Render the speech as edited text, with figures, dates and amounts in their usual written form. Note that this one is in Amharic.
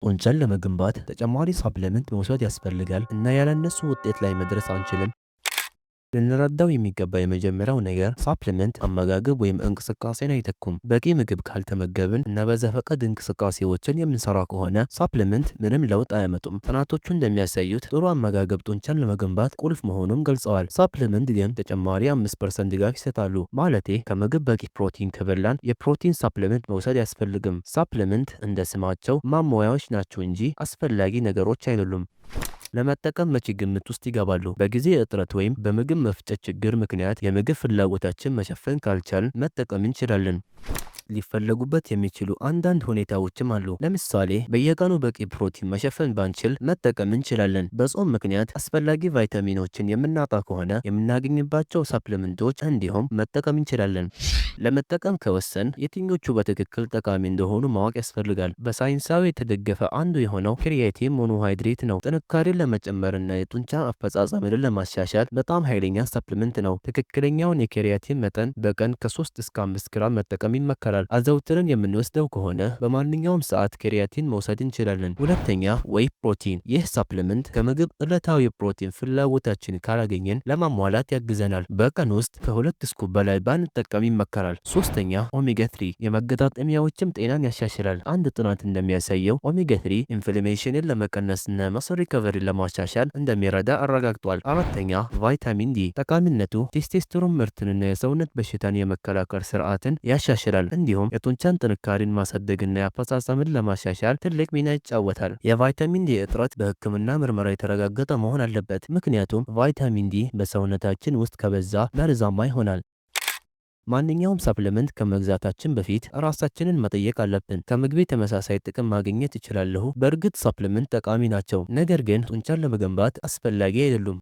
ጡንቻን ለመገንባት ተጨማሪ supplement መውሰድ ያስፈልጋል እና ያለእነሱ ውጤት ላይ መድረስ አንችልም? ልንረዳው የሚገባ የመጀመሪያው ነገር supplement አመጋገብ ወይም እንቅስቃሴን አይተኩም። በቂ ምግብ ካልተመገብን እና በዘፈቀድ እንቅስቃሴዎችን የምንሰራ ከሆነ supplement ምንም ለውጥ አያመጡም። ጥናቶቹ እንደሚያሳዩት ጥሩ አመጋገብ ጡንቻን ለመገንባት ቁልፍ መሆኑን ገልጸዋል። Supplement ግን ተጨማሪ 5% ድጋፍ ይሰጣሉ። ማለቴ ከምግብ በቂ ፕሮቲን ከበላን የፕሮቲን supplement መውሰድ አያስፈልግም። Supplement እንደ ስማቸው ማሟያዎች ናቸው እንጂ አስፈላጊ ነገሮች አይደሉም። ለመጠቀም መቼ ግምት ውስጥ ይገባሉ? በጊዜ እጥረት ወይም በምግብ መፍጨት ችግር ምክንያት የምግብ ፍላጎታችን መሸፈን ካልቻልን መጠቀም እንችላለን። ሊፈለጉበት የሚችሉ አንዳንድ ሁኔታዎችም አሉ። ለምሳሌ በየቀኑ በቂ ፕሮቲን መሸፈን ባንችል መጠቀም እንችላለን። በጾም ምክንያት አስፈላጊ ቫይታሚኖችን የምናጣ ከሆነ የምናገኝባቸው supplement ኦች እንዲሁም መጠቀም እንችላለን። ለመጠቀም ከወሰን የትኞቹ በትክክል ጠቃሚ እንደሆኑ ማወቅ ያስፈልጋል። በሳይንሳዊ የተደገፈ አንዱ የሆነው creatine monohydrate ነው። ጥንካሬን ለመጨመርና የጡንቻ አፈጻጸምን ለማሻሻል በጣም ኃይለኛ supplement ነው። ትክክለኛውን የ creatine መጠን በቀን ከ3 እስከ 5 ግራም መጠቀም ይመከራል። አዘውትረን የምንወስደው ከሆነ በማንኛውም ሰዓት creatine መውሰድ እንችላለን። ሁለተኛ፣ whey protein። ይህ supplement ከምግብ ዕለታዊ ፕሮቲን ፍላጎታችን ካላገኘን ለማሟላት ያግዘናል። በቀን ውስጥ ከ2 scoop በላይ ባንጠቀም ይመከራል። ሶስተኛ፣ ኦሜጋ 3 የመገጣጠሚያዎችም ጤናን ያሻሽላል። አንድ ጥናት እንደሚያሳየው ኦሜጋ 3 inflammation ን ለመቀነስና muscle recovery ለማሻሻል እንደሚረዳ አረጋግጧል። አራተኛ፣ ቫይታሚን ዲ። ጠቃሚነቱ ቴስቴስትሮን ምርትንና የሰውነት በሽታን የመከላከል ስርዓትን ያሻሽላል። እንዲሁም የጡንቻን ጥንካሬን ማሳደግና የአፈጻጸምን ለማሻሻል ትልቅ ሚና ይጫወታል። የቫይታሚን ዲ እጥረት በሕክምና ምርመራ የተረጋገጠ መሆን አለበት፣ ምክንያቱም ቫይታሚን ዲ በሰውነታችን ውስጥ ከበዛ መርዛማ ይሆናል። ማንኛውም supplement ከመግዛታችን በፊት ራሳችንን መጠየቅ አለብን። ከምግቤ ተመሳሳይ ጥቅም ማግኘት እችላለሁ? በእርግጥ supplement ጠቃሚ ናቸው፣ ነገር ግን ጡንቻን ለመገንባት አስፈላጊ አይደሉም።